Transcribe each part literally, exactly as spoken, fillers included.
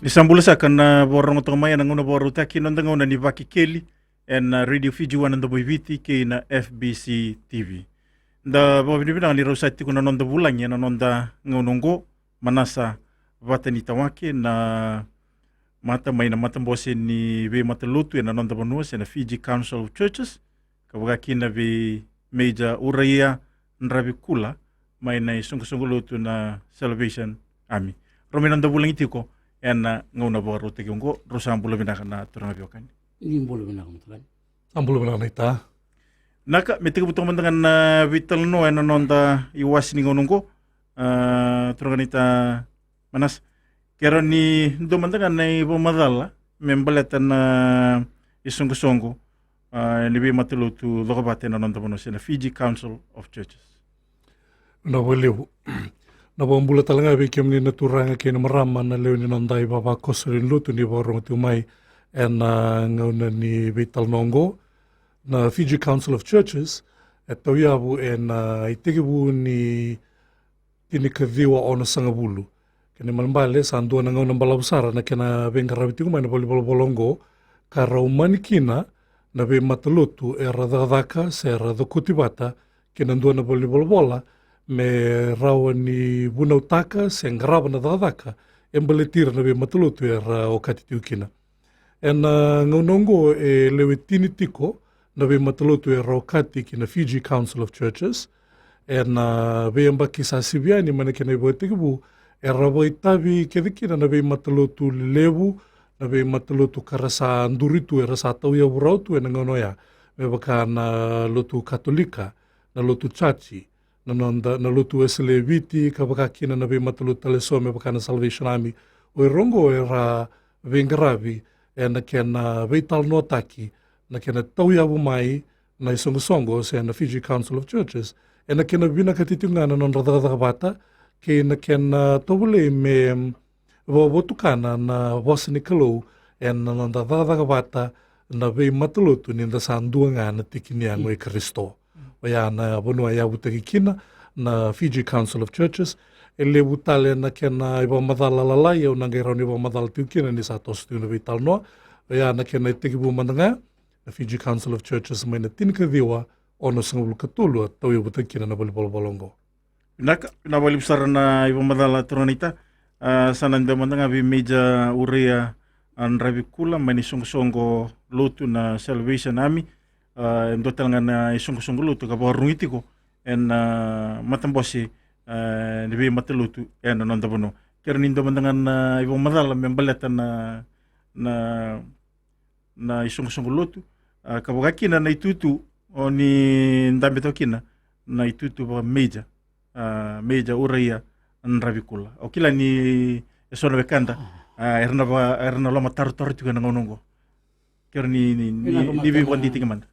Ni sa bula saka na vakarorogo toka mai ena gauna vakarautaki, noda gauna ni Vakekeli ena Radio Fiji One na Domo i Viti kei na F B C T V. Da vakavinavinaka ni rau sa tiko na noda vulagi ena noda gauna oqo, Manasa Vatanitawake, na mata mai na matabose ni veimatalotu ena noda vanua se na Fiji Council of Churches, ka vaka kina vei Major Uraia Dravikula mai na isoqosoqo lotu na Salvation Army. Rau mai noda vulagi tiko ena gauna vakarautaki oqo. Rau sa bula vinaka na turaga veiwekani. Ni bula vinaka, mataqali. Sa bula vinaka naita. Naka, me tekivu toka mada ga na veitalanoa ena noda iwase ni gauna oqo, a, turaga naita Manasa, ke rawa ni dua mada ga na ivakamacala me baleta na isoqosoqo, a, ni veimatalotu cokovata ena noda vanua se na Fiji Council of Churches. Na vakalevu. Na vakabula tale ga vei kemuni na turaga kei na marama, na lewe ni noda ivavakoso ni lotu ni vakarorogo tiko mai ena gauna ni veitalanoa oqo. Na Fiji Council of Churches e tauyavu ena itekivu ni tinikaciwa onosagavulu. Kena ibalebale sa dua na gauna balavu sara na kena veiqaravi tiko mai na valenivolavola oqo, ka rau mani kina na veimatalotu era cakacaka se ra cokoti vata kei na dua na valenivolavola me rawa ni vunautaka se qarava na cakacaka e baleti ira na veimatalotu era okati tiko kina. Ena gauna oqo e lewe tini tiko na veimatalotu era okati ki na Fiji Council of Churches. Ena veiyabaki sa sivi yani mai na kena ivakatekivu, era vakaitavi kece kina na veimatalotu lelevu, na veimatalotu ka ra sa duri tu, era sa tauyavu rawa tu ena gauna oya, me vaka na lotu Katolika, na lotu Chachi, na noda, na lotu Wesele e Viti, ka vaka kina na veimatalotu tale eso me vaka na Salvation Army. O ira oqo era veiqaravi ena kena veitalanoataki na kena tauyavu mai na isoqosoqo se na Fiji Council of Churches, ena kena vinakati tiko ga na nodra cakacaka vata kei na kena tovolei me vakavotukana na vosa ni Kalou ena noda cakacaka vata na veimatalotu ni da sa dua ga na tiki ni yago i Karisito. Oya na vanua e yavutaki kina na Fiji Council of Churches. E levu tale na kena ivakamacala lalai, au na qai rawa ni vakamacala tiko kina ni sa toso tiko na veitalanoa. Oya na kena itekivu mada ga na Fiji Council of Churches mai na tinikaciwa onosagavulu ka tolu a tauyavutaki kina na valenivolavola oqo. Vinaka, vinaka vakalevu sara na ivakamacala turaga naita. A, sa na dua mada ga vei Major Uraia, a, Dravikula mai na isoqosoqo lotu na Salvation Army. A, e dua tale ga na isoqosoqo lotu ka vakarurugi tiko ena, a, matabose, a, ni veimatalotu ena noda vanua. Ke rawa ni dua mada ga na ivakamacala me baleta na, na na isoqosoqo lotu, a, ka vaka kina na itutu o ni dabe toka kina, na itutu vaka Major, a, Major Uraia Dravikula. Au kila ni e so na wekada, a, era na va-, era na lomatarotaro tiko ena gauna oqo. Ke rawa ni, ni, ni, ni veivakadei tiko mada.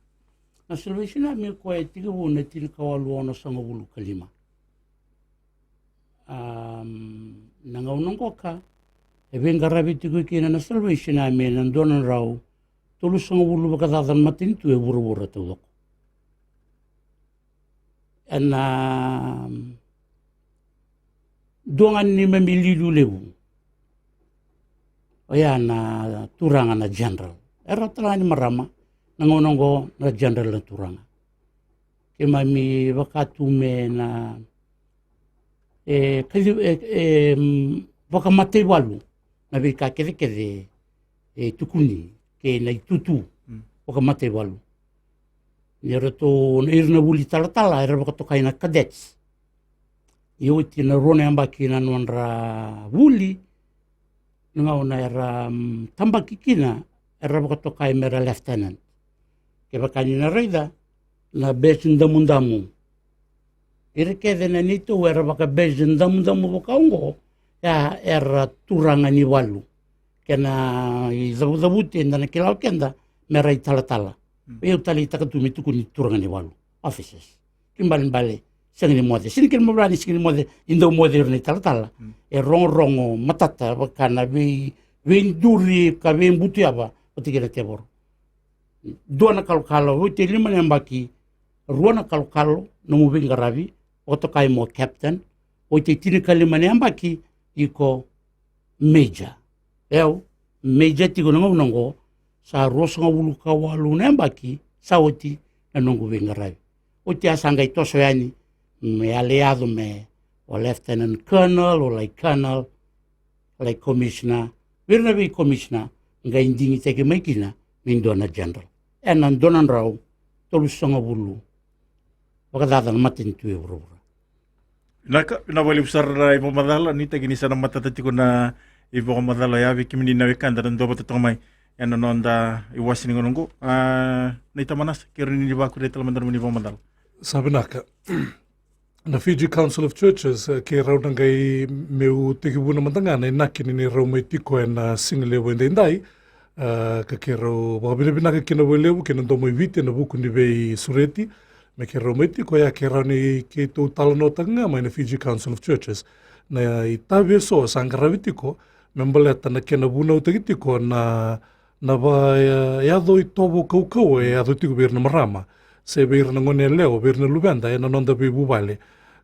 Na Salvation Army koya e tekivu na tinikawalu onosagavulu ka lima. Am, na gauna qoka e veiqaravi tiko kina na Salvation Army ena dua na drau tolusagavulu vakacaca na matanitu e vuravura taucoko. Ena, am, dua ga ni neimami iliuliu levu, oya na turaga na general. Era tale ga ni marama na gauna oqo, na general na turaga. Keimami vaka tu me na, e, kaci-, e, e, mm, vakamataivalu na veika kecekece e tukuni kei na itutu vakamataivalu. Ni ratou, na ira na vuli talatala era vakatokai na cadets. Ia oti na rua na yabaki na nodra vuli, na gauna era, mm, tabaki kina, era vakatokai mera lieutenant. Kevaka ni na raica na badge damudamu, ira kece na neitou era vaka badge damudamu vaka oqo, ya era turaga ni valu. Kena icavucavuti eda na kila o keda mera italatala. Mm. Ia au taleitaka tu me tukuni turaga ni valu, officers. Kena ibalebale sega ni moce. Sega ni kena ibalebale ni sega ni moce, e dau moce ira na italatala. Mm. E rogorogo matata vaka na vei, veiduri ka veibutuyava vata kei na tevoro. Dua na kalokalo, oti e lima na yabaki, rua na kalokalo nomu veiqaravi, vakatokai mo captain, oti e tinikalima na yabaki, iko major. Au, Major tiko na gauna oqo, sa ruasagavulu ka walu na yabaki sa oti na noqu veiqaravi. Oti a sa qai toso yani me yale yaco me o Lieutenant Colonel, o lai Colonel, lai Commissioner, vei ira na vei Commissioner, qai digitaki mai kina me dua na General. Ena dua na drau tolusagavulu vakacaca na matanitu e vuravura. Vinaka, vinaka vakalevu sara na ivakamacala, nuitaki ni sa na matata tiko na ivakamacala ya vei kemuni na wekada na duavata toka mai ena noda iwase ni gauna oqo. A, Naita Manasa, keirau ni vakuria tale mada na nomuni ivakamacala. Sa vinaka. Na Fiji Council of Churches, e, keirau na qai meu tekivuna mada ga na inaki ni neirau mai tiko ena sigalevu edaidai, e, ka keirau vakavinavinaka kina vakalevu kei na Domo i Viti ena vuku ni veisureti me keirau mai tiko, ia keirau ni keitou talanoataka ga mai na Fiji Council of Churches na itavi eso sa qaravi tiko me baleta na kena vunautaki tiko na, na va, e, yaco itovo kaukauwa e yaco tiko vei ira na marama se vei ira na gone yalewa, vei ira na luveda ena noda veivuvale.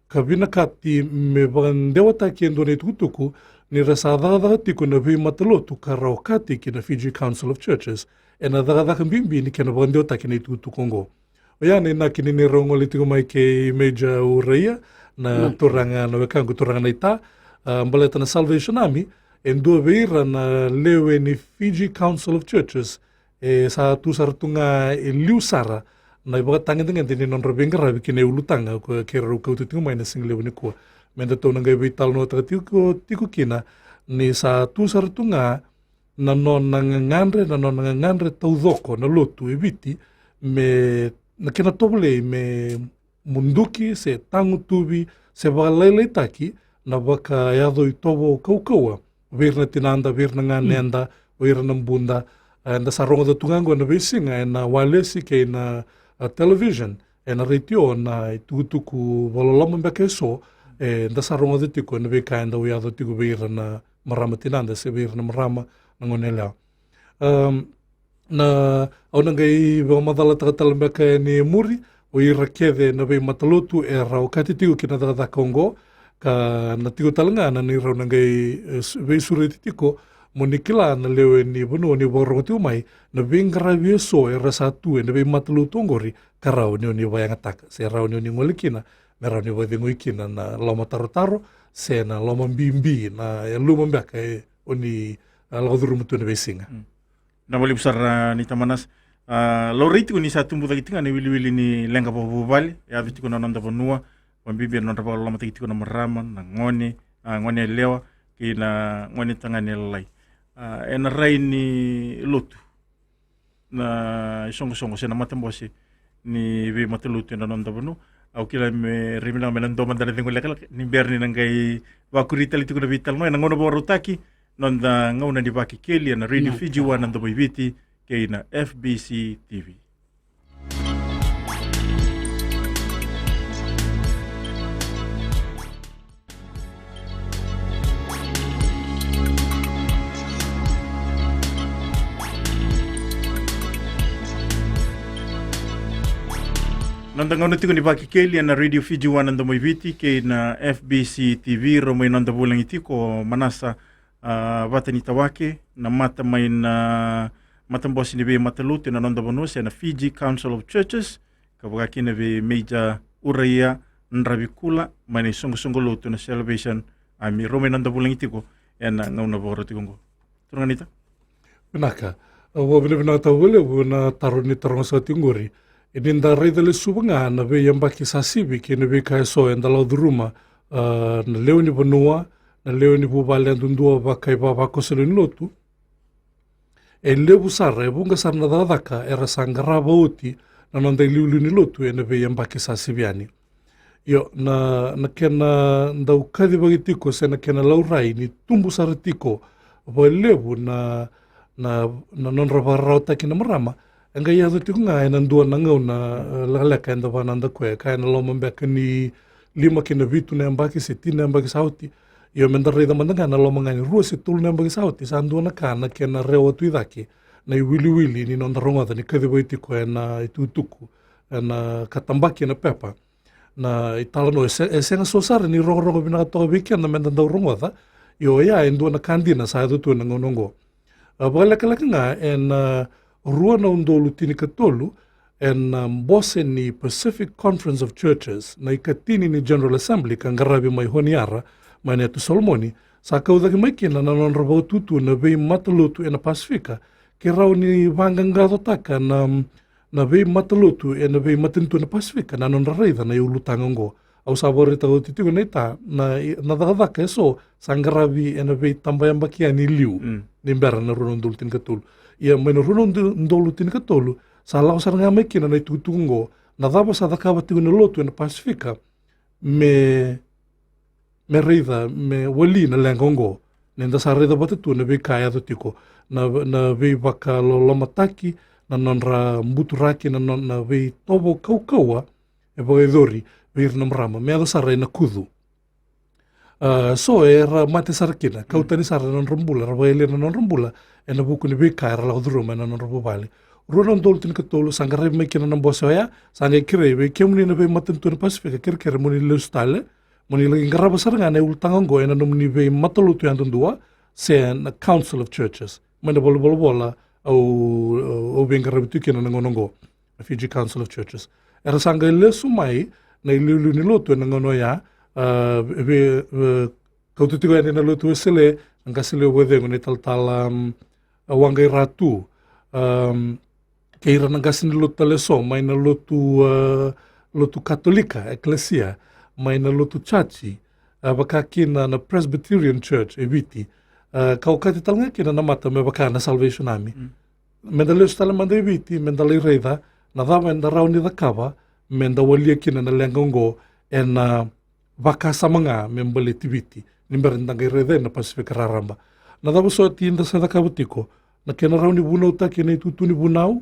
Ka vinakati me vakadewataki e dua na itukutuku ni ra sa cakacaka tiko na veimatalotu ka ra okati ki na Fiji Council of Churches ena cakacaka bibi ni kena vakadewataki na itukutuku oqo. Oya na inaki ni neirau gole tiko mai kei Major Uraia, na turaga, na wekaqu turaga Naita, a, baleta na Salvation Army e dua vei ira na lewe ni Fiji Council of Churches e sa tu sara tu ga e liu sara na ivakatagedegede ni nodra veiqaravi ki na iulutaga ko keirau kauta tiko mai na sigalevu nikua. Me datou na qai veitalanoataka tiko, tiko kina ni sa tu sara tu ga na nona gagadre, na nona gagadre taucoko na lotu e Viti me, na kena tovolei me muduki se tagutuvi se vakalailaitaki na vakayaco itovo kaukauwa vei ira na tinada, vei ira na ganeda, o ira na buda. E, eda sa rogoca tu ga oqo na veisiga ena walesi kei na, a, television, ena retio na itukutuku vakaloloma beka eso, e, eda sa rogoca tiko ena veika e dau yaco tiko vei ira na marama tinada se vei ira na marama na gone yalewa. Am, na, au na qai vakamacalataka tale beka yani e muri, o ira kece na veimatalotu era okati tiko ki na cakacaka oqo, ka na tiko tale ga na neirau na qai, e, su-, veisureti tiko mo ni kila na lewe ni vanua ni vakarorogo tiko mai na veiqaravi eso era sa tu ena veimatalotu oqori, ka rawa ni o ni vakayagataka se rawa ni o ni gole kina, me rawa ni vakacegui kina na lomatarotaro se na lomabibi, na yaluma beka e o ni, a, lako curuma tu ena veisiga. Mm. Na vakalevu sara, a, Naita Manasa. A, laurai tiko ni sa tubu cake tiko ga na iwiliwili ni leqa vakavuvale e yaco tiko na noda vanua, vakabibi ena nodra vakalolomataki tiko na marama, na gone, a, gone yalewa kei na gone tagane lalai. A, ena rai ni lotu, na isoqosoqo se na matabose ni veimatalotu ena noda vanua. Au kila me rai vinaka me na dua mada na cegu lekaleka ni bera ni na qai vakuri tale tiko na veitalanoa ena gauna vakarautaki, noda gauna ni Vakekeli ena Radio Fiji One na Domo i Viti kei na F B C T V. Noda gauna tiko ni Vakekeli ena Radio Fiji One na Domo i Viti kei na F B C T V, rau mai noda vulagi tiko Manasa, a, Vatanitawake, na mata mai na matabose ni veimatalotu ena noda vanua se na Fiji Council of Churches, ka vaka kina vei Major Uraia Dravikula mai na isoqosoqo lotu na Salvation Army, rau mai noda vulagi tiko ena gauna vakarautaki oqo. Turaga Naita. Vinaka. Au vakavinavinakataka vakalevu na taro ni taroga saka tiko oqori. E ni da raica lesuva ga na veiyabaki sa sivi kei na veika eso eda lako curuma, a, na lewe ni vanua, na lewe ni vuvale yadudua vaka ivavakoso lewe ni lotu. E levu sara, e vuqa sara na cakacaka era sa qarava oti na noda iliuliu ni lotu ena veiyabaki sa sivi yani. Io, na, na kena dau kacivaki tiko se na kena laurai ni tubu sara tiko vakalevu na, na, na nodra vakararawataki na marama. E qai yaco tiko ga ena dua na gauna, e, lekaleka eda vakanadaku, e ka ena loma beka ni lima ki na vitu na yabaki se tini na yabaki sa oti. Io, me da raica mada ga na loma ga ni rua se tolu na yabaki sa oti, sa dua na ka na kena rewa tu i cake na iwiliwili ni noda rogoca ni kacivaki tiko ena itukutuku, ena ka tabaki ena pepa. Na italanoa e se-, e sega so sara ni rogorogo vinaka toka vei keda me da dau rogoca. Io, oya e dua na ka dina sa yaco tu ena gauna oqo. A, vakalekaleka ga ena rua na udolu tinikatolu, ena bose ni Pacific Conference of Churches, na ikatini ni General Assembly ka qaravi mai Honiara, mai na Yatu Solomoni, sa kau cake mai kina na nodra vakatutu na veimatalotu ena Pasifika, ke rawa ni vaqaqacotaka na, na veimatalotu ena veimatanitu ena Pasifika na nodra raica na iulutaga oqo. Au sa vakaraitaka oti tiko na ita, na, na cakacaka eso sa qaravi ena veitabayabaki yani i liu, mm, ni bera na rua na udolu tinikatolu. Ia mai na rua na udolu tinikatolu, sa lako sara ga mai kina na itukutuku oqo, na cava sa cakava tiko na lotu ena Pasifika, me, me raica, me wali na leqa oqo. Ni da sa raica vata tu na veika e yaco tiko, na, na veivakalolomataki, na nodra buturaki, na, na, na veitovo kaukauwa e vakayacori vei ira na marama, me yaco sara ena kucu. A, so era mate sara kina, kau tani sara na nodra bula, era vakayalia na nodra bula ena vuku ni veika era lako curuma ena nodra vuvale. Rua na udolu tinikatolu, sa qaravi mai kina na bose oya, sa qai kerei vei kemuni na veimatanitu ena Pasifika, kerekere mo ni lesu tale, mo ni laki qarava sara ga na iulutaga oqo ena nomuni veimatalotu yadudua, se na Council of Churches. Mai na valenivolavola au, au veiqaravi tu kina na gauna oqo, na Fiji Council of Churches. Era sa qai lesu mai na iliuliu ni lotu ena gauna oya, a, vei, e, kauta tiko yani na lotu Wesele, na qase levu vakacegu, na italatala, um, a, Waqairatu, um, kei ira na qase ni lotu tale eso, mai na lotu, a, lotu Katolika, Ekelesia, mai na lotu Chachi, a, vaka kina na Presbyterian Church e Viti, a, ka okati tale ga kina na mata me vaka na Salvation Army. Mm. Meda lesu tale mada i Viti, meda lai raica na cava eda rawa ni cakava meda walia kina na leqa oqo ena vakasama ga me baleti Viti, ni bera ni da qai raica ena Pasifika raraba. Na cava soti eda sa cakava tiko, na kena rawa ni vunautaki ena itutu ni vunau,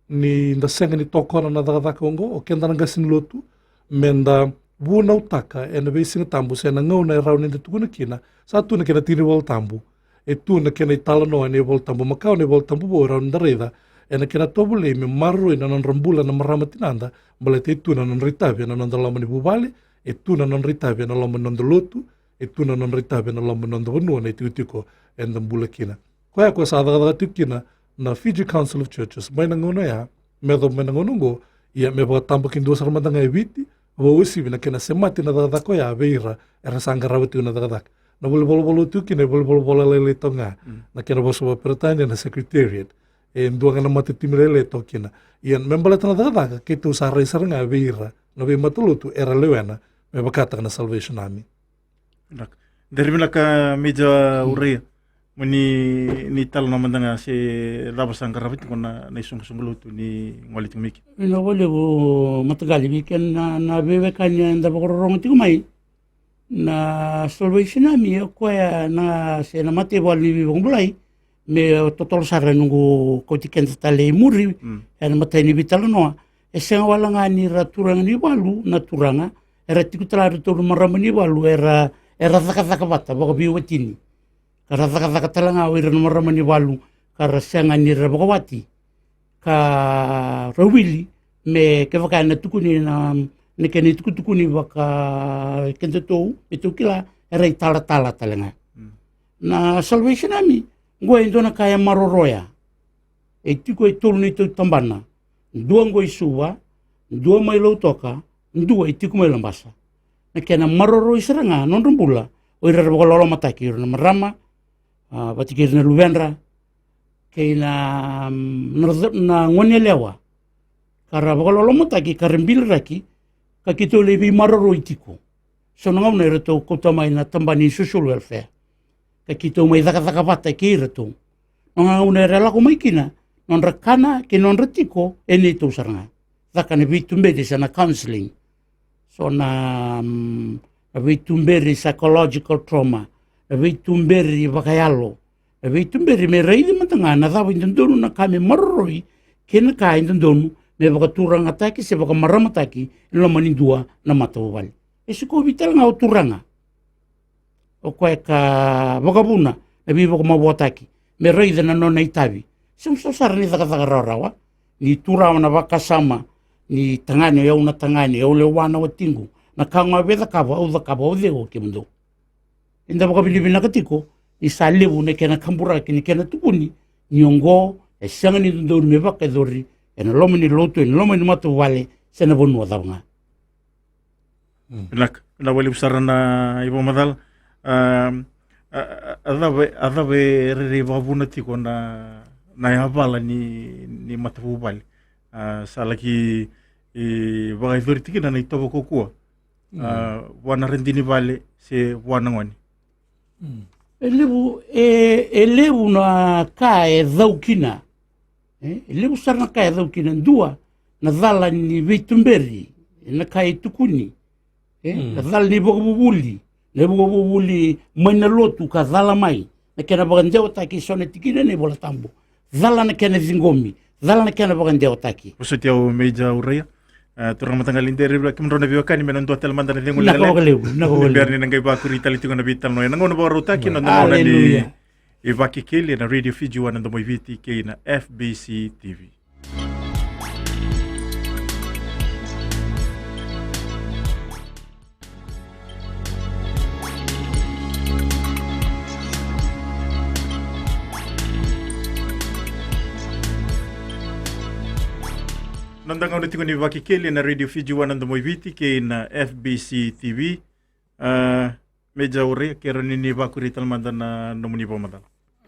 ni da sega ni tokona na cakacaka oqo, o keda na qase ni lotu, meda vunautaka ena veisiga tabu se na gauna e rawa ni da tukuna kina, sa tu na kena tiki ni Vola Tabu. E tu na kena italanoa ena iVola Tabu Makawa, na iVola Tabu Vou, e rawa ni da raica ena kena tovolei me maroroi na nodra bula na marama tinada, baleta e tu na nodra itavi ena noda loma ni vuvale, e tu na nodra itavi ena loma ni noda lotu, e tu na nodra itavi ena loma ni noda vanua, na itikotiko eda bula kina. Koya, koya sa cakacaka tiko kina na Fiji Council of Churches mai na gauna oya me yacova mai na gauna oqo, ia me vakatabakidua sara mada ga e Viti, vakauasivi na kena semati na cakacaka oya vei ira era sa qarava tiko na cakacaka. Na valenivolavola tiko kina e valenivolavola lailai toka ga, mm, na kena vosa vakaperitania na Secretariat. E dua ga na matatimi lailai toka kina. Ia me baleta na cakacaka, keitou sa rai sara ga vei ira na veimatalotu era lewena me vakataka na Salvation Army. Vinaka. Dere vinaka Meja, mm, Uraia. Mo ni, ni talanoa mada ga se cava sa qarava tiko na, na isoqosoqo lotu ni gole tiko mai kina. Vinaka vakalevu mataqali vei kena na, na veiwekani eda vakarorogo tiko mai. Na Salvation Army, o koya na, se na mataivalu ni veivakabulai, me totolo sara e noqu kauti keda tale i muri, mm, ena imatai ni veitalanoa. E sega wale ga ni ra turaga ni valu na turaga, era tiko tale ga ratou na marama ni valu, era, era cakacaka vata vakaveiwatini. Ka ra cakacaka tale ga o ira na marama ni valu, ka ra sega ni ra vakawati. Ka ra wili, me kevaka ena tukuni na, na kena itukutukuni vaka kedatou, me tou kila, era italatala tale ga. Mm. Na Salvation Army, qo e dua na ka e maroroya. E tiko e tolu neitou tabana. Dua qo i Suva, dua mai Lautoka, dua e tiko mai Labasa. Na kena maroroi sara ga na nodra bula o ira era vakalolomataki, ira na marama, a, vata kei ira na luvedra, kei na, na, na gone yalewa. Ka ra vakalolomataki, ka ra biliraki, ka keitou lai veimaroroi tiko. So na gauna eratou kauta mai na tabana ni social welfare, ka keitou mai cakacaka vata kei iratou. Na gauna era lako mai kina, nodra kana kei nodra tiko e neitou sara ga. Caka na veituberi se na counselling. So na, mm, na veituberi psychological trauma, na veituberi vakayalo, na veituberi me raici mada ga na cava e dodonu na ka me maroroi, kei na ka e dodonu me vakaturagataki se vakamaramataki e loma ni dua na matavuvale. E sikovi tale ga o turaga, o koya ka vakavuna na veivakamavoataki, me raica na nona itavi. Sega sara ni cakacaka rawarawa, ni tu rawa na vakasama, ni tagane, o yau na tagane, o yau lewa na watiqu, na ka ga au via cakava, au cakava, o cei o kemudou? Eda vakavinavinaka tiko ni sa levu na kena kaburaki, ni kena tukuni ni oqo e sega ni dodonu me vakayacori ena loma ni lotu, ena loma ni matavuvale, se na vanua cava ga. Vinaka, vinaka vakalevu sara na ivakamacala. A, a, a, a cava, a cava e rairai vakavuna tiko na, na yavala ni, ni matavuvale? A, sa laki, e, vakayacori tiko kina na itovo kaukaua. A, vua na radini vale se vua na gone. E levu, e, e levu na ka e cau kina. E, e levu sara na ka e cau kina. Dua, na cala ni veituberi, na ka e tukuni. E, na cala ni vakavuvuli, na vakavuvuli mai na lotu ka cala mai. Na kena vakadewataki eso na tikina ena iVola Tabu. Cala na kena ciqomi, cala na kena vakadewataki. Vosoti au Major Uraia. A, turaga mataqali, de rairai vei kemudrau na veiwekani me na dua tale mada na cegu. Vinaka vakalevu, vinaka vakalevu. Ni bera ni na qai vakuri tale tiko na veitalanoa ena gauna vakarautaki, na gauna ni Vakekeli ena Radio Fiji One, na Domo i Viti kei na F B C T V. Noda gauna tiko ni Vakekeli ena Radio Fiji One, na Domo i Viti kei na F B C T V. A, Major Uraia, kerea ni ni vakuri tale mada na nomuni vakamacala.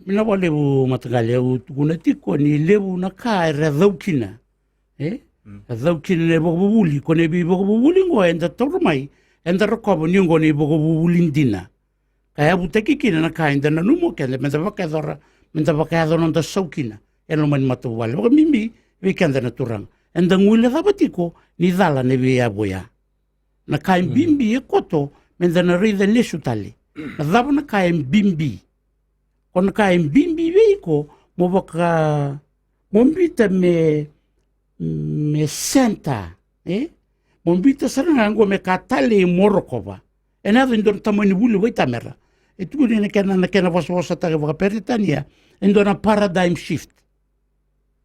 Vinaka vakalevu mataqali, au tukuna tiko ni levu na ka era cau kina. E? Era cau kina na ivakavuvuli, ko na veivakavuvuli oqo eda taura mai, eda rokova ni oqo na ivakavuvuli dina. Ka yavutaki kina na ka eda nanuma o keda meda vakayacora, meda vakayaco noda sau kina ena loma ni matavuvale, vakabibi vei keda na turaga. Eda guilecava tiko ni cala na veiyavu oya. Na ka e bibi e koto, meda na raica lesu tale. Na cava na ka e bibi? Ko na ka e bibi vei iko, mo vaka, mo biuta me, me center, e? Mo biuta sara ga oqo me ka talei mo rokova. Ena yaco e dua na tamani vuli vaitamera. E tukuni na kena, na kena vosavosataki vakaperitania, e dua na paradigm shift.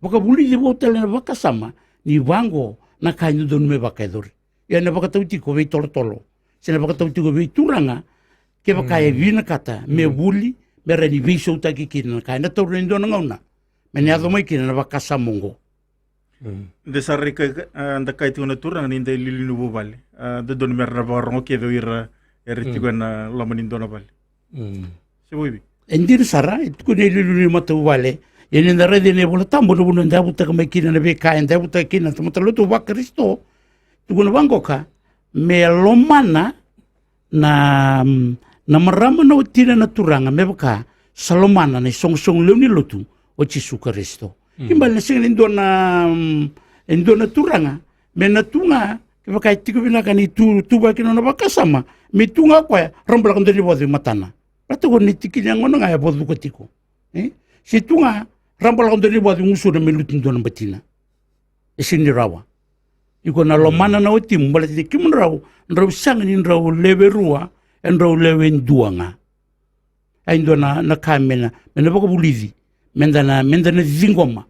Vakavulici vou tale na vakasama ni vaqo na ka e dodonu me vakayacori. Ia na vakatau tiko vei tolotolo, se na vakatau tiko vei turaga, kevaka e vinakata me vuli, me rawa ni veisautaki kina na ka ena taura e dua na gauna me na yaco mai kina na vakasama oqo. De sa raica, a, da kaya tiko na turaga ni da iliuliu ni vuvale, a, dodonu me ra na vakarogo kece o ira era tiko ena loma ni dua na vale. Se vaivi. E dina sara, e tukuni e iliuliu ni matavuvale. Ia ni da raica ena iVola Tabu na vanua eda yavutaka mai kina na veika eda yavutaka kina na tamata lotu vaKarisito. Tukuna vaqoka, me lomana na, na marama na watina na turaga, me vaka sa lomana na isoqosoqo lewe ni lotu o Jisu Karisito. Kena ibalebale na sega ni dua na, e dua na turaga me na tu ga, kevaka e tiko vinaka ni tu, tuvaki na nona vakasama, me tu ga o koya, raba lako dua na ivoco i matana. Baleta ko na tikina ya gona ga e vocuka tiko. E? Se tu ga, raba lako dua na ivoco i gusuna me lutu dua na batina. E sega ni rawa. Iko na lomana na watimu, baleta ni kemudrau, drau sega ni drau lewe rua, e drau lewe dua ga. E dua na, na ka me na, me na vakavulici, meda na, meda na ciqoma.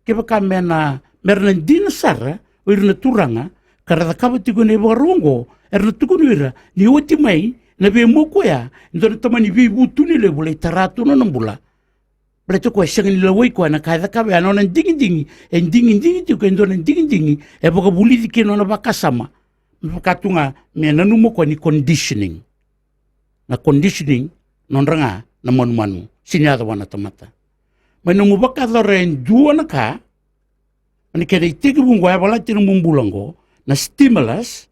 Kevaka me na, me ra na dina sara o ira na turaga ka ra cakava tiko na ivakarau oqo, era na tukuna o ira ni oti mai na veimau koya e dua na tamani veivutuni levu lai tara tu na nona bula. Baleta o koya e sega ni lawai koya na ka e cakava, ya na nona digidigi, e digidigi tiko e dua na digidigi e vakavulici kina na nona vakasama. Me vaka tu ga me nanuma o koya ni conditioning. Na conditioning, nodra ga na manumanu, sega ni yaco vua na tamata. Mai nomu vakayacora e dua na ka, na kena itekivu oqo, e yavalati nomu bula oqo, na stimulus,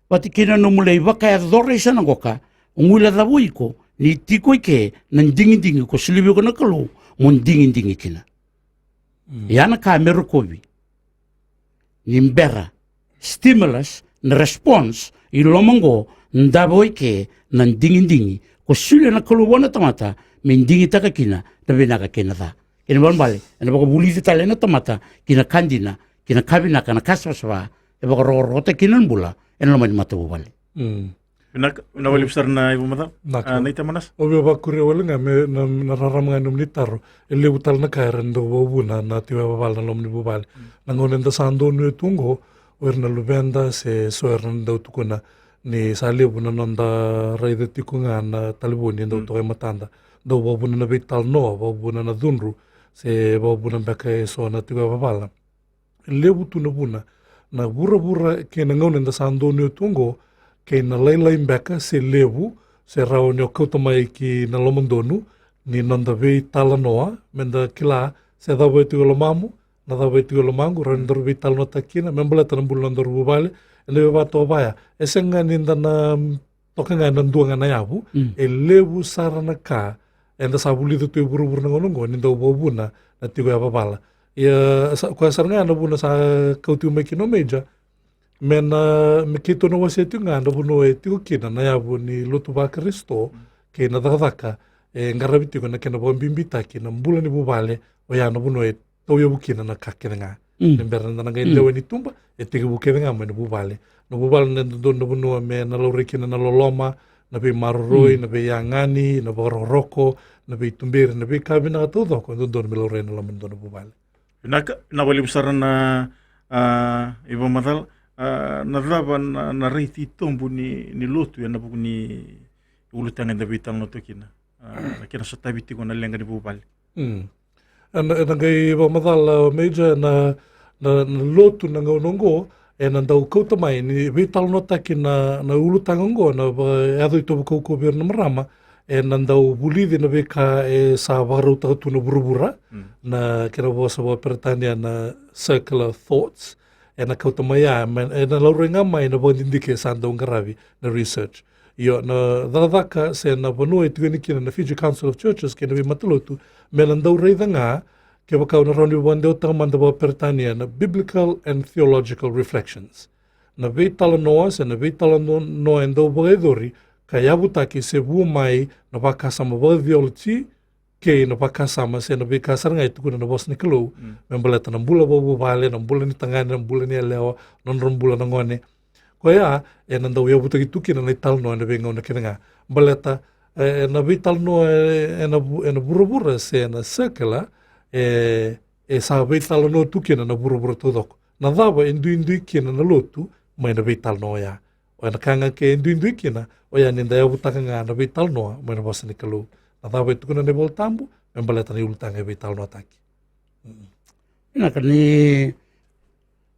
vata kei na nomu lai vakayacora i sana qoka, o guilecava o iko ni tiko i ke na digidigi ko solia vei iko na Kalou mo digidigi kina. Ia na ka me rokovi ni bera, stimulus, na response i loma oqo, davo i ke na digidigi ko solia na Kalou vua na tamata me digitaka kina na vinaka kei na ca. Kena ibalebale, ena vakavulici tale na tamata ki na ka dina, ki na ka vinaka, na ka savasava e vakarokorokotaki kina na bula ena loma ni matavuvale. Vinaka, vinaka vakalevu sara na ivakamacala. Vinaka. A, Naita Manasa. Au via vakuria wale ga me na, na rarama ga ni nomuni taro. E levu tale na ka era dau vakavuna na tiko yavavala na loma ni vuvale. Na gauna eda sa donuya tu oqo, o ira na luveda se so era na dau tukuna ni sa levu na noda raica tiko ga na talevoni e dau toka e matada, dau vakavuna na veitalanoa, vakavuna na cudru, se vakavuna beka eso na tiko e vavala. E levu tu na vuna, na vuravura kei na gauna eda sa donuya tu oqo, kei na lailai beka se levu, se rawa ni o kauta mai ki na lomadonu ni noda veitalanoa, meda kila se cava e tiko e lomamu, na cava e tiko e lomaqu, rawa ni daru veitalanoataki kina me baleta na bula na nodaru vuvale. Ena veivakatoka vaya, e sega ga ni da na toka ga ena dua ga na yavu. E levu sara na ka eda sa vulica tu e vuravura na gauna oqo ni dau vakavuna na tiko e vavala. Ia sa, koya sara ga na vuna sa kauti mai kina o Major, me na, me keitou na wasea tiko ga na vanua e tiko kina na yavu ni lotu vaKarisito kei na cakacaka e qaravi tiko na kena vakabibitaki na bula ni vuvale. Oya na vanua e tauyavu kina na ka kece ga. Ni bera na qai dewa ni tuba, e tekivu kece ga mai na vuvale. Na vuvale na dodonu na vanua me na laurai kina na loloma, na veimaroroi, na veiyagani, na vakarokoroko, na veituberi, na veika vinaka taucoko e dodonu me laurai na loma ni dua na vuvale. Vinaka, vinaka vakalevu sara na, a, ivakamacala. A, na cava na, na raici tobu ni, ni lotu ena vuku ni ulutaga eda veitalanoa tu kina? A, na kena sotavi tiko na leqa ni vuvale. Ena, ena qai vakamacala, Major, na, na, na lotu na gauna oqo ena dau kauta mai ni veitalanoataki na, na ulutaga oqo na va-, yaco i tovo kaukauwa vei ira na marama, ena dau vulici na veika e sa vakarautaka tu na vuravura, na kena vosa vakaperetania na circular thoughts. Ena kauta mai ya, me, ena laurai ga mai na vakadidike sa dau qaravi na research. Io, na cakacaka se na vanua e tiko yani kina na Fiji Council of Churches kei na veimatalotu, me na dau raica ga, kevaka au na rawa ni vakadewataka mada vakaperetania na biblical and theological reflections. Na veitalanoa se na veitalanoa e dau vakayacori ka yavutaki se vu mai na vakasama vakatheology, kei na vakasama se na veika sara ga e tukuna na vosa ni Kalou me baleta na bula vakavuvale, na bula ni tagane, na bula ni yalewa, na nodra bula na gone. Koya ena dau yavutaki tu kina na italanoa ena veigauna kece ga. Baleta, e, na veitalanoa, e, ena vu-, ena vuravura se na circular, e, e sa veitalanoa tu kina na vuravura taucoko. Na cava e duidui kina na lotu mai na veitalanoa oya? Oya na ka ga ke duidui kina, oya ni da yavutaka ga na veitalanoa mai na vosa ni Kalou. Na cava e tukuna na iVola Tabu me baleta na iulutaga e veitalanoataki. Vinaka, ni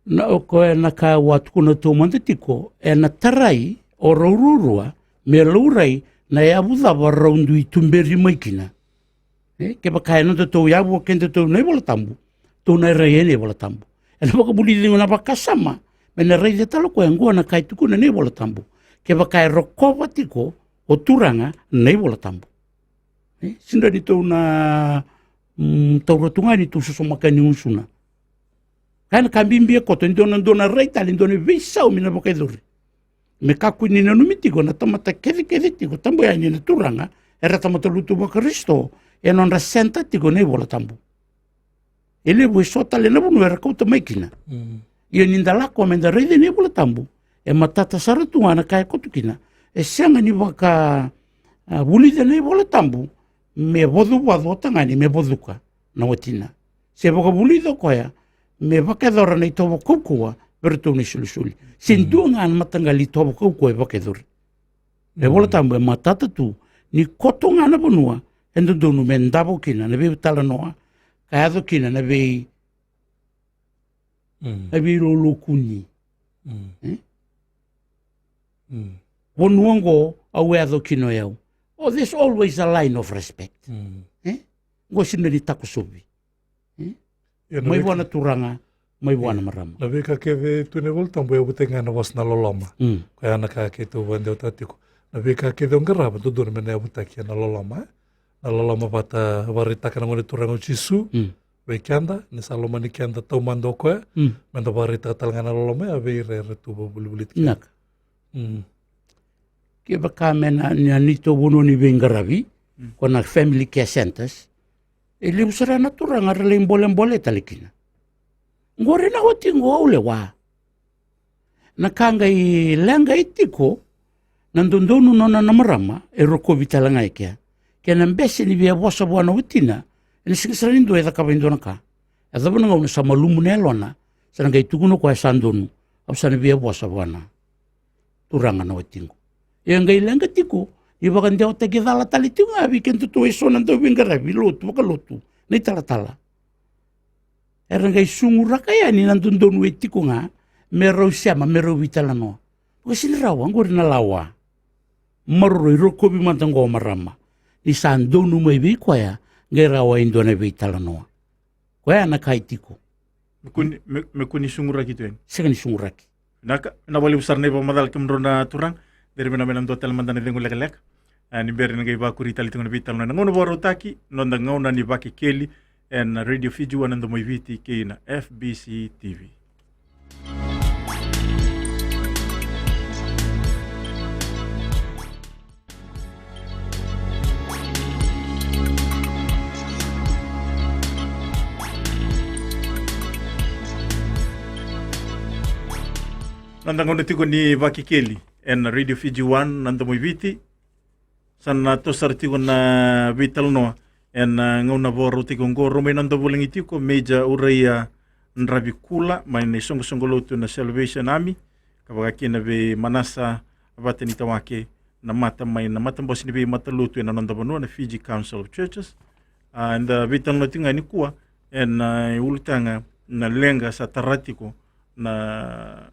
na o koya na ka au a tukuna taumada tiko, ena tarai o rau ruarua me laurai na yavu cava rau dui tuberi mai kina. E, kevaka e nodatou yavu o kedatou na iVola Tabu, tou na rai ena iVola Tabu. Ena vakavulici na vakasama me na raica tale o koya, oqo na ka e tukuna na iVola Tabu. Kevaka e rokova tiko o turaga na iVola Tabu, e, sega ni tou na, mm, taura tu ga ni tou sosomaka ni gusuna. Ka na ka bibi e koto, e dua na, dua na rai tale, dua na veisau me na vakayacori. Me kakua ni nanumi tiko na tamata kecekece tiko, tabu yani na turaga, era tamata lotu vaKarisito, e nodra center tiko na iVola Tabu. E levu eso tale na vanua era kauta mai kina. Ia ni da lako me da raica na iVola Tabu, e matata sara tu ga na ka e koto kina. E sega ni vaka, a, vulica na iVola Tabu me vocovaco o tagane me vocuka na watina. Se vakavulica o koya me vakayacora na itovo kaukauwa vei iratou na isolisoli. Se dua ga na mataqali itovo kaukauwa e vakayacori. Na iVola Tabu e matata tu ni koto ga na vanua e dodonu me davo kina na veitalanoa, ka yaco kina na vei, na veilolokuni. E? Vanua oqo au yaco kina o yau. Oh, there's always a line of respect. E? Oqo sega ni takosovi. E? Mai vua na turaga, mai vua na marama. Na veika kece tu na iVola Tabu e yavutaki ga na vosa na loloma. Koya na ka keitou vakadewataka tiko. Na veika kece o qarava, dodonu me na yavutaki ena loloma, e? Na loloma vata, vakaraitaka na Gone Turaga o Jisu vei keda, ni sa lomani keda taumada o koya, me da vakaraitaka tale ga na loloma ya vei ira era tu vakavolivoliti keda. Kevaka me na, na neitou vanua ni veiqaravi, ko na family care centers, e levu sara na turaga era lai bolebole tale kina. Qori na oti qo au lewa. Na ka qai leqa e tiko, na dodonu nona na marama e rokovi tale ga e kea. Kei na bese ni via vosa vua na watina, ena sega sara ni dua e cakava e dua na ka. E cava na gauna sa malumu na yalona, sa na qai tukuna o koya sa donu, au sa na via vosa vua na turaga na watiqu. E qai leqa tiko ni vakadewataki cala tale tiko ga vei kedatou eso na dauveiqaravi lotu, vakalotu, na italatala. Era qai suguraka yani na dodonu e tiko ga me rau sema, me rau veitalanoa. Vakasinaiti rawa, oqori na lawa. Maroroi, rokovi mada oqo marama. Ni sa donu mai vei koya, qai rawa e dua na veitalanoa. Koya na ka e tiko. Me kua ni, me, me kua ni suguraki tu yani. Sega ni suguraki. Vinaka, vinaka vakalevu sara na ivakamacala kemudrau na turaga. Cere vinaka mai na dua tale mada na cegu lekaleka. A, ni bera ni qai vakuri tale tiko na veitalanoa ena gauna vakarautaki, noda gauna ni Vakekeli, ena Radio Fiji One na Domoiviti kei na F B C T V. Noda gauna tiko ni Vakekeli ena Radio Fiji One na Domoiviti. Sa na toso sara tiko na veitalanoa ena gauna vakarautaki oqo, rau mai noda vulagi tiko Major Uraia Dravikula mai na isoqosoqo lotu na Salvation Army, ka vaka kina vei Manasa Vatanitawake, na mata mai na matabose ni veimatalotu ena noda vanua na Fiji Council of Churches. A, eda veitalanoa tiko ga nikua ena, e, ulutaga na leqa sa tara tiko na,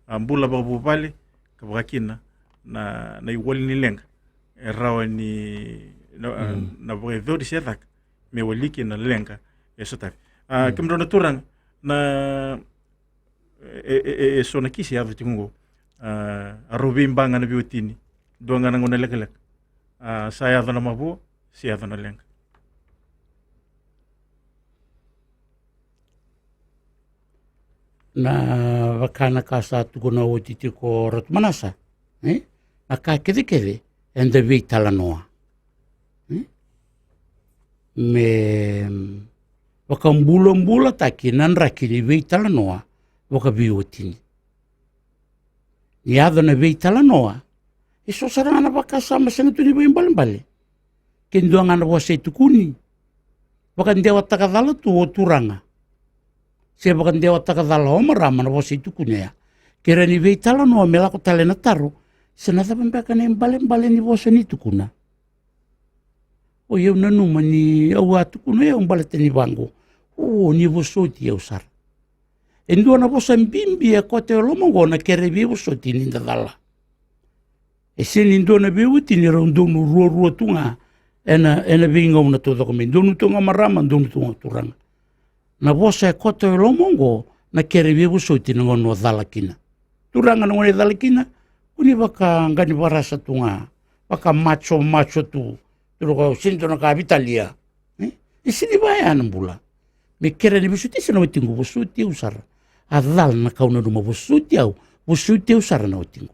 a, bula vakavuvale, ka vaka kina na, na iwali ni leqa e rawa ni na, a, na vakayacori se caka me wali kina na leqa e sotavi. A, kemudrau na turaga, na e, e, e, e so na kisi e yaco tiko oqo. A, a rau veiba ga na veiwatini, dua ga na gauna lekaleka. A, sa yaco na mavoa se yaco na leqa. Na vaka na ka sa tukuna oti tiko Ratu Manasa, e? Na ka kecekece eda veitalanoa. Hmm? Me vakabulabulataki na draki ni veitalanoa vakaveiwatini. Ni yaco na veitalanoa, e so sara ga na vakasama sega tu ni vakaibalebale. Ke dua ga na vosa e tukuni, vakadewataka cala tu o turaga, se vakadewataka cala o marama na vosa e tukuni ya. Ke rawa ni veitalanoa me lako tale na taro, se na cava beka na ibalebale ni vosa ni tukuna. O, au nanuma ni au a tukuna o yau baleta ni vaqo. O, ni vosoti au sara. E dua na vosa bibi e koto e loma oqo na kere veivosoti ni da cala. E sega ni dua na veiwatini rau donu ruarua tu ga ena, ena veigauna taucoko mai. Donu tu ga marama, donu tu ga turaga. Na vosa e koto e loma oqo na kere veivosoti na gauna o cala kina. Turaga, na gauna e cala kina, kua ni vakaqani varasa tu ga, vakamacho macho tu. Turaga, au sega ni dua na ka vitalia. E? E sega ni vaya na bula. Me kere ni vosoti, se na watiqu vosoti au sara. A cala na ka au nanuma, vosoti au, vosoti au sara na watiqu.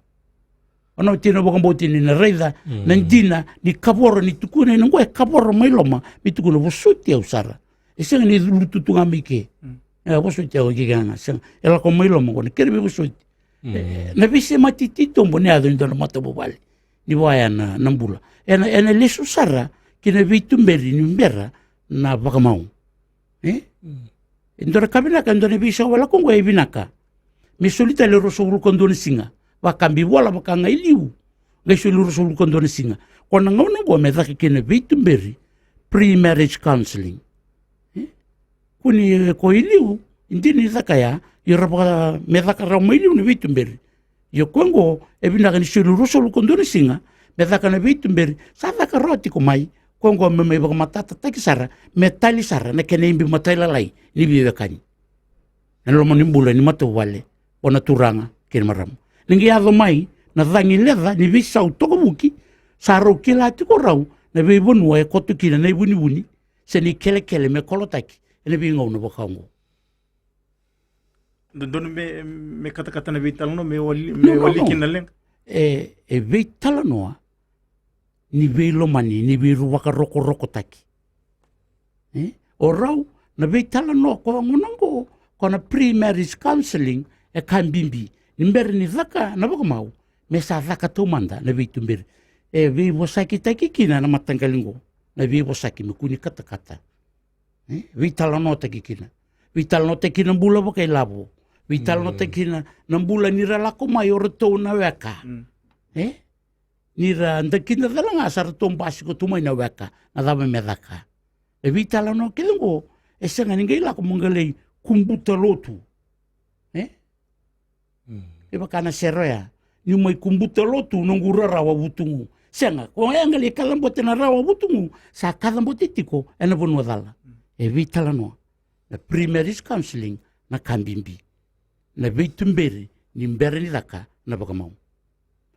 O na wati na vakabauti ni na raica na dina ni kavoro ni tukuna ena oqo, e kavoro mai loma me tukuna vosoti au sara. E sega ni lutu tu ga mai ke. E, vosoti au ke ga, sega. E lako mai loma oqo na kere veivosoti. E, na veisemati titobu ni yaco ni dua na matavuvale. Ni vaya na, na bula. Ena, ena lesu sara ki na veituberi ni bera na vakamau. E? E dua na ka vinaka, e dua na veisau e lako oqo e vinaka. Me soli tale ruasagavulu ka dua na siga. Vakabibi vola vaka ga i liu. Qai soli ruasagavulu ka dua na siga. Ko na gauna oqo me caka kina veituberi. Pre-marriage counseling. E? Kua ni ko i liu, e dina ni caka ya, ia ra vaka me caka rawa mai liu na veituberi. Ia koya oqo, e vinaka ni soli ruasagavulu ka dua na siga me caka na veituberi, sa caka rawa tiko mai, koya oqo me mai vakamatatataki sara, me tali sara na kena ibe matailalai ni veiwekani. Ena loma ni bula ni matavuvale, o na turaga kei na marama. Ni qai yaco mai na cagi leca ni veisau tokavuki, sa rau kila tiko rau na veivanua e koto kina na ivunivuni, se na ikelekele me kolotaki ena veigauna vaka oqo. Dodonu me, me katakata na veitalanoa, me wali, me wali kina na leqa. E, e veitalanoa ni veilomani, ni veivakarokorokotaki. E? O rau, na veitalanoa ko gona oqo, ko na pre-marriage counseling, e ka bibi. Ni bera ni caka na vakamau, me sa caka taumada na veituberi. E veivosakitaki kina na mataqali oqo, na veivosaki me kua ni katakata. E, veitalanoataki kina. Veitalanoataki kina bula vakailavo. Veitalanoataki kina na bula ni ra lako mai o ratou na weka. E? Ni ra dakina cala ga sa ratou basika tu mai na weka, na cava me caka. E veitalanoa kece oqo, e sega ni qai lako mo qai lai kubuta lotu. E? E vaka na sere oya, niu mai kubuta lotu noqu rarawa vutugu. Sega, ko ya qai lai kacabote na rarawa vutugu, sa kacabote tiko ena vanua cala. E veitalanoa, na pre-marriage counselling, na ka bibi. Na veituberi ni bera ni caka na vakamau.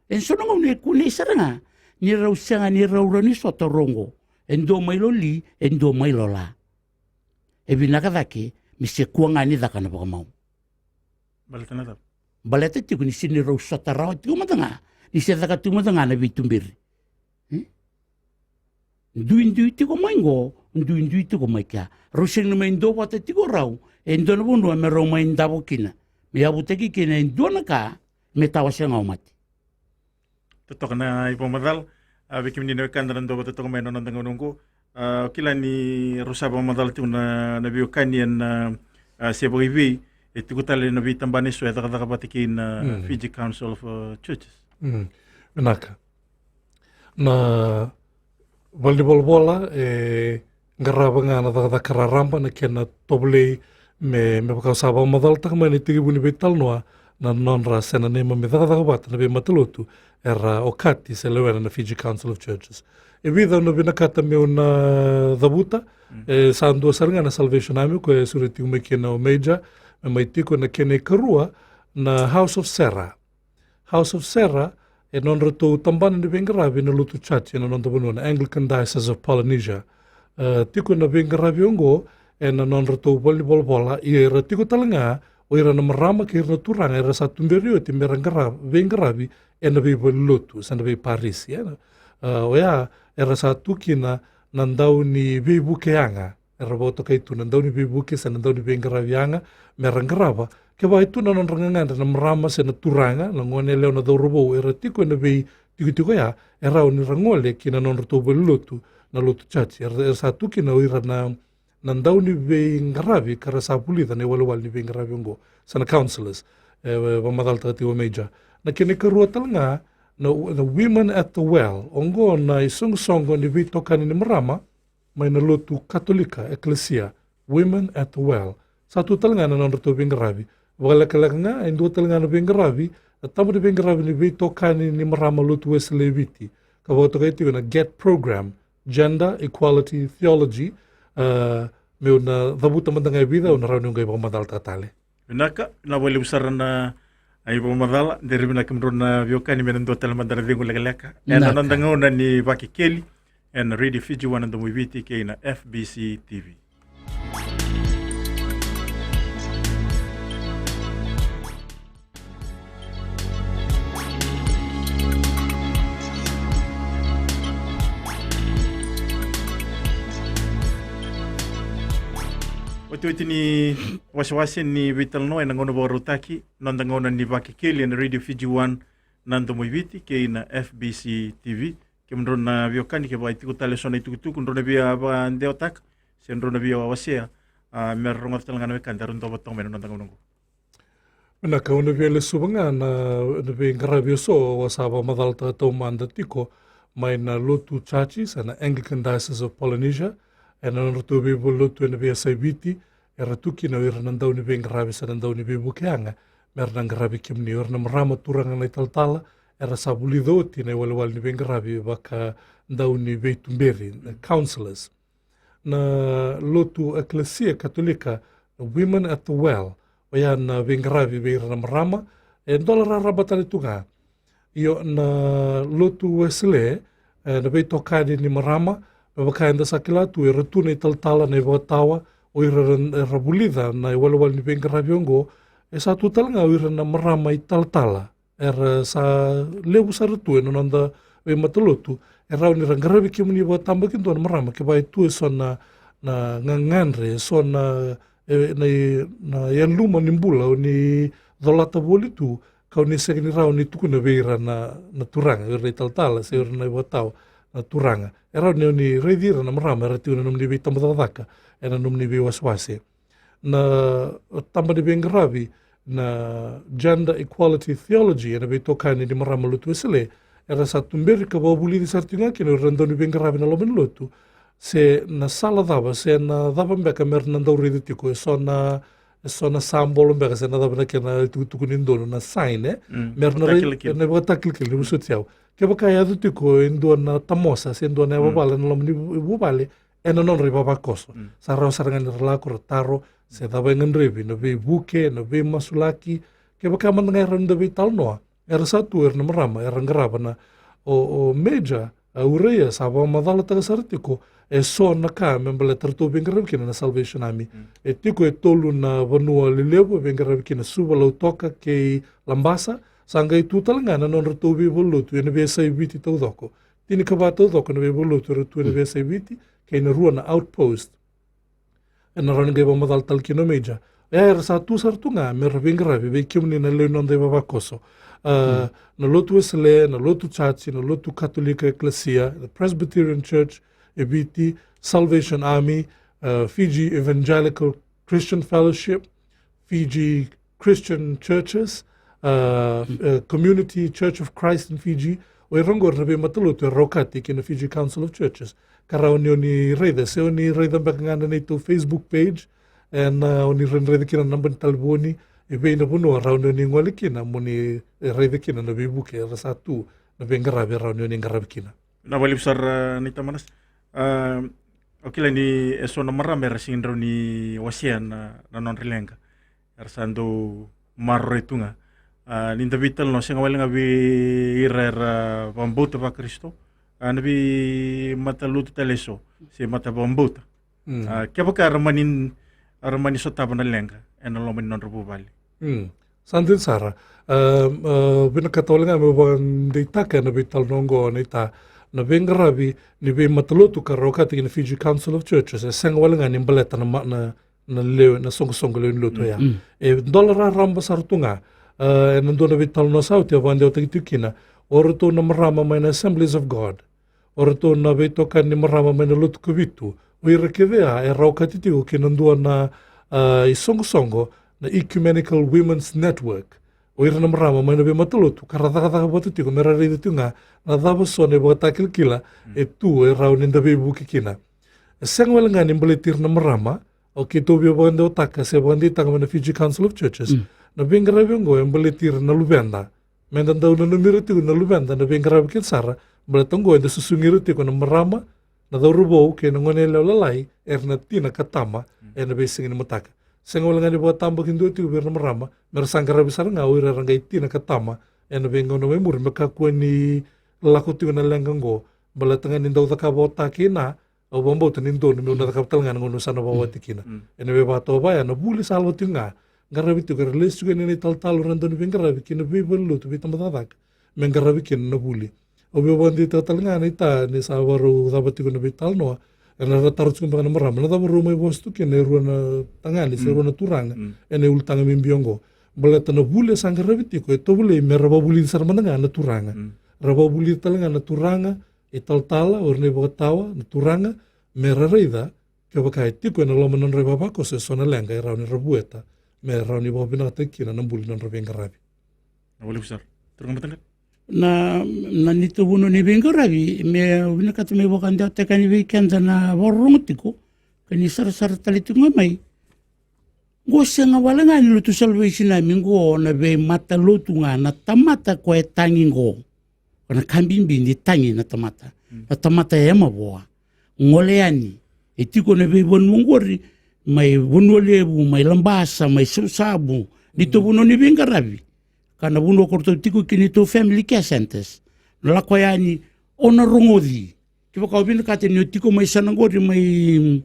E so na gauna e kunei sara ga ni rau sega ni rau rawa ni sota rau oqo. E dua mai Loli, e dua mai Lola. E vinaka cake me se kua ga ni caka na vakamau. Baleta na cava? Baleta tiko ni se ni rau sota rawa tiko mada ga, ni se caka tiko mada ga na veituberi. Duidui tiko mai qo, duidui tiko mai kea. Rau sega ni mai duavata tiko rau e dua na vanua me rau mai davo kina, me yavutaki kina e dua na ka me tawasea ga o mate. Totoka na ivakamacala. A, vei kemuni na wekada na duavata toka mai na noda gauna oqo. A, o kila ni rau sa vakamacala tiko na, na veiwekani ena, a, se vakaivei e tiko tale na veitabana eso e cakacaka vata kei na Fiji Council of, a, Churches. Vinaka. Na valenivolavola e qarava ga na cakacaka raraba na kena tovolei me, me vaka au sa vakamacalataka mai na itekivu ni veitalanoa, na nodra se na neimami cakacaka vata na veimatalotu era okati se lewena na Fiji Council of Churches. E vica au na vinakata meu na cavuta. E sa dua sara ga na Salvation Army, koya e sureti tiko mai kina o Major, me mai tiko. Na kena ikarua, na House of Sera. House of Sera e nodratou tabana ni veiqaravi na lotu church ena noda vanua, na Anglican Diocese of Polynesia. E tiko na veiqaravi oqo ena nodratou valenivolavola, ia era tiko tale ga o ira na marama kei ira na turaga era sa tuberi oti mera qara-, veiqaravi ena veivalelotu se na veiparisi, ena, e, oya era sa tu kina na dau ni veivuke yaga. Era vakatokai tu na dau ni veivuke se na dau ni veiqaravi yaga mera qarava. Kevaka e tu na nodra gagadre na marama se na turaga, na goneyalewa, na cauravou era tiko ena veitikotiko ya, e rawa ni ra gole ki na nodratou valenilotu, na lotu church. Era, era sa tu kina o ira na, na dau ni veiqaravi ka ra sa vulica na iwalewale ni veiqaravi oqo, se na counsellors, e, e vakamacalataka tiko o Major. Na kena ikarua tale ga, na, na Women at the Well. Oqo na isoqosoqo ni veitokani ni marama mai na lotu Katolika, Ekelesia, Women at the Well. Sa tu tale ga na nodratou veiqaravi. Vakalekaleka ga, e dua tale ga na veiqaravi, na taba ni veiqaravi ni veitokani ni marama lotu Wesele e Viti, ka vakatokai tiko na GET program, Gender Equality Theology. E, meu na cavuta mada ga e vica, au na rawa niu qai vakamacalataka tale. Vinaka, vinaka vakalevu sara na, a, ivakamacala. Dere vinaka kemudrau na veiwekani, me na dua tale mada na cegu lekaleka ena noda gauna ni Vakekeli ena Radio Fiji One na Domo i Viti kei na F B C T V. Otioti ni wasewase ni veitalanoa ena gauna vakarautaki, noda gauna ni Vakekeli ena Radio Fiji One na Domo i Viti kei na F B C T V. Kemudrau na veiwekani, kevaka e tiko tale eso na itukutuku drau na via vakadewataka se drau na via wasea, a, mera rogoca tale ga na wekada era dua vata toka mai na noda gauna oqo. Vinaka, au na via lesuva ga na, na veiqaravi eso au sa vakamacalataka taumada tiko mai na lotu church se na Anglican Diocese of Polynesia, ena nodratou veivalelotu ena veiyasa i Viti, era tu kina o ira na dau ni veiqaravi se na dau ni veivuke yaga mera na qaravi kemuni. O ira na marama, turaga na italatala era sa vulica oti na iwalewale ni veiqaravi vaka dau ni veituberi, na counsellors. Na lotu Ekelesia Katolika, na Women at the Well, oya na veiqaravi vei ira na marama, e dola raraba tale tu ga. Io, na lotu Wesele, e, na veitokani ni marama, me vaka eda sa kila tu, era tu na italatala, na ivakatawa, o ira era, era vulica na iwalewale ni veiqaravi oqo, e sa tu tale ga o ira na marama italatala era sa levu sara tu ena noda veimatalotu, e rawa ni ra qaravi kemuni vakatabakidua na marama, kevaka e tu eso na, na gagadre, eso na, e, na, na yaluma ni bula o ni colata voli tu, ka o ni sega ni rawa ni tukuna vei ira na, na turaga, o ira na italatala se o ira na ivakatawa, na turaga. E rawa ni o ni raici ira na marama era tiko ena nomuni veitabacakacaka, ena nomuni veiwasewase. Na taba ni veiqaravi na gender equality theology ena veitokani ni marama lotu Wesele, era sa tuberi ka vakavulici sara tiko ga kina o ira na dauniveiqaravi na loma ni lotu, se na sala cava se na cava beka me ra na dau raica tiko e so na, e so na sabolo beka se na cava na kena tukutuku ni donu na sign, e? Mm. Me ra na rai-, vakatakilakila. Na ivakatakilakilavu soti au. Kevaka e yaco tiko e dua na tamosa se dua na yavavala na loma ni vu-, vuvale, ena nodra ivavakoso. Mm. Sa rawa sara ga ni ra lako ra taro, se cava e gadrevi, na veivuke, na veimasulaki, kevaka mada ga era na da veitalanoa, era sa tu era na marama, era qarava na, o, o Major, a Ureia, sa vakamacalataka sara tiko, e so na ka me baleta ratou veiqaravi kina na Salvation Army. Mm. E tiko e tolu na vanua lelevu, veiqaravi kina Suva, Lautoka, kei Labasa, sa qai tu tale ga na nodratou veivalelotu, ena veiyasai Viti taucoko. Tinikava taucoko na veivalenilotu era tu ena veiyasai Viti, kei na rua na outpost. Ena rawa ni qai vakamacala tale kina o Major. E, era sa tu sara tu ga me ra veiqaravi vei kemuni na lewe ni noda ivavakoso. A, na lotu Wesele, na lotu chachi, na lotu Katolika Eklesia, the Presbyterian Church e Viti, Salvation Army, a, Fiji Evangelical Christian Fellowship, Fiji Christian Churches, a, a, Community Church of Christ in Fiji, o ira oqori na veimatalotu era okati kei na Fiji Council of Churches. Ka rawa ni o ni raica, se o ni raica beka ga na neitou Facebook page, ena, o ni raica kina na naba ni talevoni, e vei na vanua rawa ni o ni gole kina mo ni raica kina na veivuke era sa tu, na veiqaravi rawa ni o ni qaravi kina. Na vakalevu sara, a, ni tamana. A, o kila ni e so na marama era sega ni rawa ni wasea na, na nodra leqa. Era sa dau maroroi tu ga. A, ni da veitalanoa, sega wale ga vei ira era vakabauta vaKarisito, a, na veimatalotu tale e so, se mata vakabauta. Mm. A, kevaka era mani, era mani sotava na leqa ena loma ni nodra vuvale. Mm. Sa dina sara. A, a, vinakata wale ga meu vakadeitaka ena veitalanoa oqo, na ita, na veiqaravi ni veimatalotu ka ra okati kina Fiji Council of Churches, e sega wale ga ni baleta na ma-, na, na lewe, na soqosoqo lewe ni lotu oya. Mm. E dola raraba sara tu ga. A, ena dua na veitalanoa sa oti e vakadewataki tiko kina o ratou na marama mai na Assemblies of God, o ratou na veitokani ni marama mai na Lotu Kavitu, o ira kece ya era okati tiko kina dua na, a, isoqosoqo, na Ecumenical Women's Network. O ira na marama mai na veimatalotu ka ra cakacaka vata tiko me ra raica tiko ga na cava so na ivakatakilakila e tu e rawa ni da veivuke kina. E sega wale ga ni baleti ira na marama, o keitou via vakadewataka se vakadeitaka mai na Fiji Council of Churches, mm, na veiqaravi oqo e baleti ira na luveda. Me da dau nanumi ira tiko na luveda na veiqaravi kece sara, baleta oqo eda susugi ira tiko na marama, na cauravou kei na goneyalewa lalai, era na tina ka tama, mm, ena veisiga ni mataka. Sega wale ga ni vakatabakidua tiko vei ira na marama me ra sa qaravi sara ga o ira era qai tina ka tama ena veigauna mai muri, me kakua ni lako tiko na leqa oqo, baleta ga ni dau cakava o ta kei na, au vakabauta ni donu meu na cakava tale ga na gauna au sa na vakawati kina. Mm. Ena veivakatoka vaya na vuli sa lako tiko ga, qaravi tiko, era lesu tiko yani na italatala, o ira na dauniveiqaravi kei na veivalenilotu, veitabacakacaka, me qaravi kina na vuli. Au via vakadeitaka tale ga na ita ni sa vakarau cava tiko na veitalanoa, era na taro tiko beka na marama, na cava rau mai vosa tu kina e rua na tagane se, mm, rua na turaga, mm, ena ulutaga bibi oqo. Baleta na vuli e sa qaravi tiko e tovolei me ra vakavulici sara mada ga na turaga. Mm. Ra vakavulici tale ga na turaga, italatala, o ira na ivakatawa, na turaga, me ra raica kevaka e tiko ena loma ni nodra ivavakoso e so na leqa e rawa ni ra vueta, me rawa ni vakavinakataki kina na buli ni nodra veiqaravi. Na vuli vusara. Turaga mataqali. Na, na neitou vanua ni veiqaravi, meu vinakata meu vakadewataka yani vei keda na vakarorogo tiko, ka ni sarasara tale tiko ga mai. Qo sega wale ga ni lotu Salvation Army, qo na veimatalotu ga, na tamata ko e tagi qo. Ko na ka bibi ni tagi na tamata. Mm. Na tamata e mavoa. Gole yani. E tiko na veivanua oqori, mai Vanua Levu, mai Labasa, mai Savusavu, neitou vanua ni veiqaravi. Ka na vanua ko ratou tiko kina neitou family care centers. Na lako yani, o na rogoci. Kevaka o vinakata ni o tiko mai sana qori mai,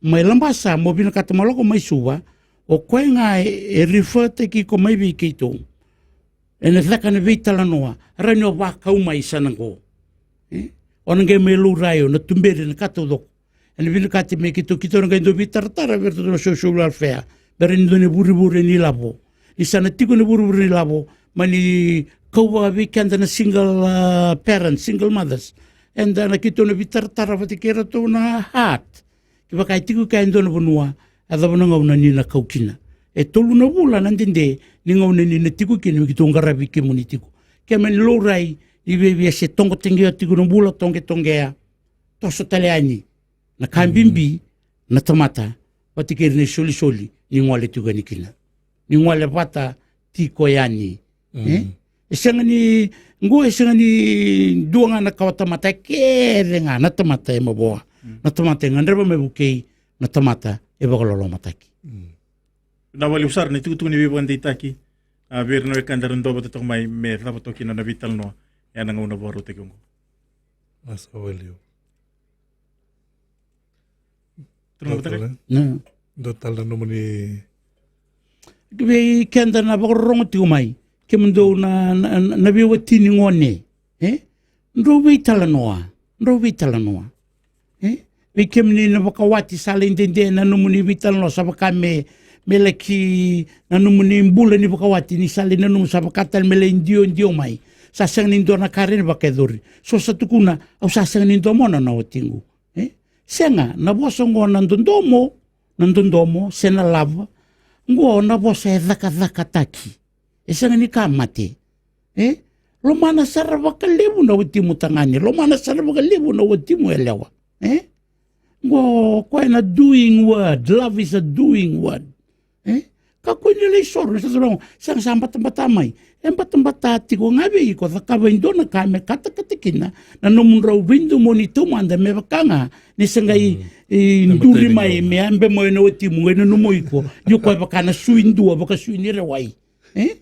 mai Labasa, mo vinakata mo lako mai Suva, o koya ga e, e refer-taki iko mai vei keitou. Ena caka na veitalanoa, rawa ni o vakau mai sana qo. E? O na qai mai laurai, o na tuberi na ka taucoko. Ena vinakata me keitou, keitou na qai dau veitaratara vei iratou na social welfare. Me rawa ni dua na vurevure ni lavo. Ni sa na tiko na vurevure ni lavo, mani kau vaka vei keda na single, ah, parents, single mothers. Eda na keitou na veitaratara vata kei iratou na HART. Kevaka e tiko kea e dua na vanua, a cava na gauna ni na kau kina. E tolu na vula na dede ni gauna ni na tiko kina, me keitou qaravi kemuni tiko. Ke mani laurai ni viavia se toqotoqea tiko na bula, toqetoqea, toso tale yani na ka bibi na tamata vata kei ira na isolisoli ni gole tiko yani kina, ni gole vata tiko yani. E sega ni, qo e sega ni dua ga na kawa tamata, e kece ga na tamata e mavoa, na tamata e gadreva me vukei, na tamata e vakalolomataki. Na valevu sara na itukutuku ni veivakadeitaki, a, vei ira na wekada era dua vata toka mai me cava toka kina na veitalanoa ena gauna vakarautaki oqo. Nasa valevu. Turaga Vata. Dua tale na nomuni. Vei keda na vakarorogo tiko mai, kemudou na, na, na veiwatini gone, e? Drau veitalanoa, drau veitalanoa. E? Vei kemuni na vakawati sa lai dede na nomuni veitalanoa, sa vaka me, me laki na nomuni bula ni vakawati ni sa lai nanuma sa vaka tale me lai diodio mai. Sa sega ni dua na ka reni vakayacori. So sa tukuna, au sa sega ni domona na watiqu. E? Sega, na vosa oqo na dodomo, na dodomo se na lava, oqo na vosa e cakacakataki. E sega ni ka mate. E? Lomana sara vakalevu na watimu tagane, lomana sara vakalevu na watimu yalewa. E? Oqo koya na doing word, love is a doing word. E? Kakua ni lai soro, sa soro, sega, sa batabata mai. E batabata tiko ga vei iko, cakava e dua na ka me katakata kina na nomudrau veidomoni taumada, me vaka ga ni sa qai, e, duri mai, me yabe mai na watimu, qai nanuma o iko ni o koya vaka na sui dua, vakasui ni rewai. E?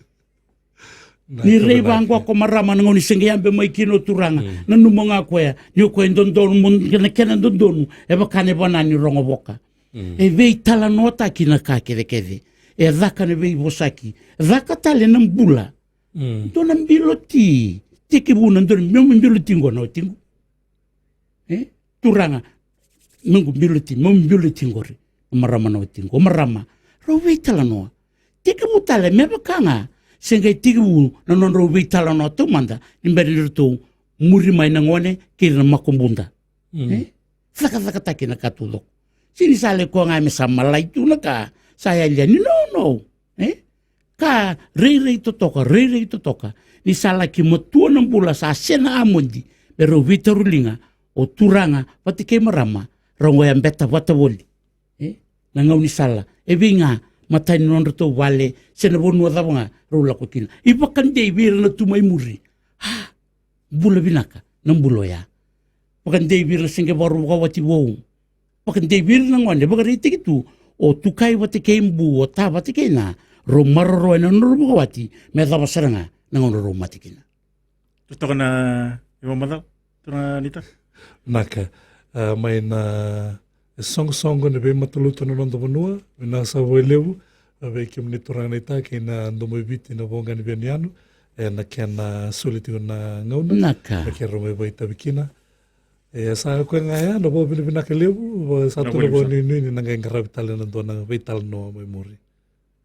Ni rai vaqo ko marama na gauna ni se qai yabe mai kina o turaga, nanuma ga koya ni o koya e dodonu, mo, na kena dodonu e vaka na ivana ni rogovoka. E veitalanoataki na ka kecekece. E caka na veivosaki. Caka tale na bula. Dua na bilo ti. Tekivu na dua na, meu bilo ti qo na watiqu. E? Turaga, meu bilo ti, meu bilo ti qori. Marama na watiqu. Marama. Rau veitalanoa. Tekivu tale, me vaka ga se qai tekivu na nodrau veitalanoa taumada, ni bera ni ratou muri mai na gone kei ira na makubuda. E? Cakacakataki na ka taucoko. Sega ni sa lai koya ga me sa malai tu na ka, sa yali yani, no, no. E? Ka rairai totoka, rairai totoka. Ni sa laki matua na bula, sa sena amodi, me rau veitauri liga o turaga vata kei marama, rau qai yabeta vata voli. E? Na gaunisala. E vei ga, matai ni nodratou vale, se na vanua cava ga rau lako kina. Ivakadei vei ira na tu mai muri. A, bula vinaka na bula oya. Vakadei vei ira na se qai vakarau vakawati vou. Vakadei vei ira na gone, vakaraitaki tu o tukai vata kei bu, o ta vata kei na, rau maroroya na nodrau vakawati, me cava sara ga na gauna rau mate kina. Totoka na ivakamacawa, turaga Nita. Naka, a, mai na isoqosoqo ni veimatalotu na noda vanua, vinaka sara vakalevu, a, vei kemuni turaga Nita kei na Domoiviti na Voqa ni Veiyanuyanu, ena kena soli tiko na gauna. Naka. Na kena mai vakaitavi kina. E sa koya ga ya, na vakavinavinaka levu, sa tu na vakanuinui ni na qai qaravi tale na dua na veitalanoa mai muri.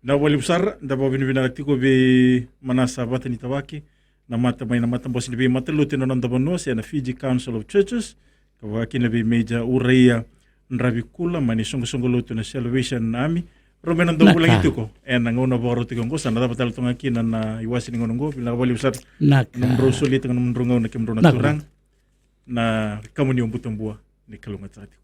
Na vakalevu sara, da vakavinavinaka tiko vei Manasa Vatanitavaki, na mata mai na matabose ni veimatalotu ena noda vanua, se na Fiji Council of Churches, ka vaka kina vei Major Uraia Dravikula mai na isoqosoqo lotu na Salvation Army. Rau mai na dau vulagi tiko ena gauna vakarautaki oqo, sa na cava tale toka ga kina na iwase ni gauna oqo, vinaka vakalevu sara. Naka. Nomudrau solitaka nomudrau gauna kemudrau na turaga. Na kamuni o Butabua ni kalougata tiko.